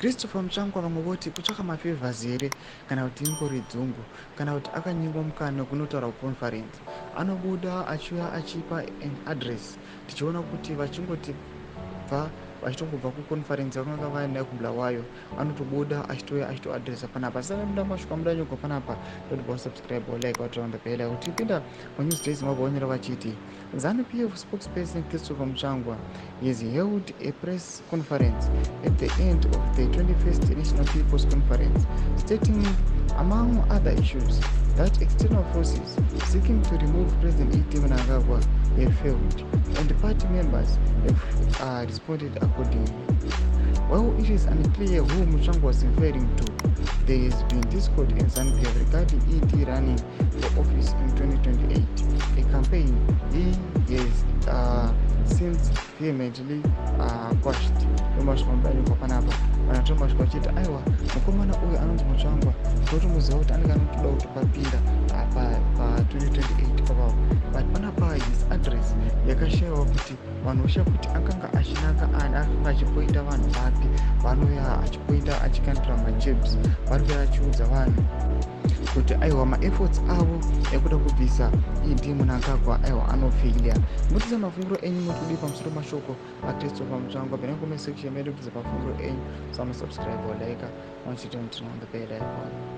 Christopher Mutsvangwa, vamwe voti kutsvaka mafavors here, kana kuti ingori dzungu, kana kuti akanyimwa mukana wekunotaura kuconference. Anobuda achiuya achipa an address, tichiona kuti vachingoti bva vachitongobva kuconference vakanga vaenda kuBulawayo, anotobuda achitouya achitoadresa panapa. Saka muda masvika muda nyogwa panapa, totibva subscribe, like, waturn on the bell kuti tipinda paNewsDay Zimbabwe. Vanyora vachiti ZANU PF spokesperson Christopher Mutsvangwa has held a press conference at the end of the 21st National People's Conference, stating, among other issues, that external forces seeking to remove President E.D. Mnangagwa have failed and party members have responded accordingly. While it is unclear who Mutsvangwa was referring to, there has been discord in ZANU-PF regarding ED running for office in 2028, a campaign he has since vehemently quashed. Ndomasvika mudanyikwa panapa, vanhu tomasvika vachiti aiwa, mukomana uyu anonzi Mutsvangwa, totomuziva kuti anenge anotoda kuti papinda pa2028 papapo. But panapa his address yakashayiwa kuti vanhu voshaya kuti akanga achinanga ani, akanga achipointa vanhu vapi, vanouya achipointa, achikandira majabs, vari kuya achiudza vanhu kuti aiwa, maefforts avo ekuda kubvisa ED Mnangagwa aiwa, anofailure. Mutise mafungiro enyu, mutudi pamusoro mashoko aChristopher Mutsvangwa pena comment section medu, kutiza mafungiro enyu. Samusubscribe, like, once you don't turn on the bell icon.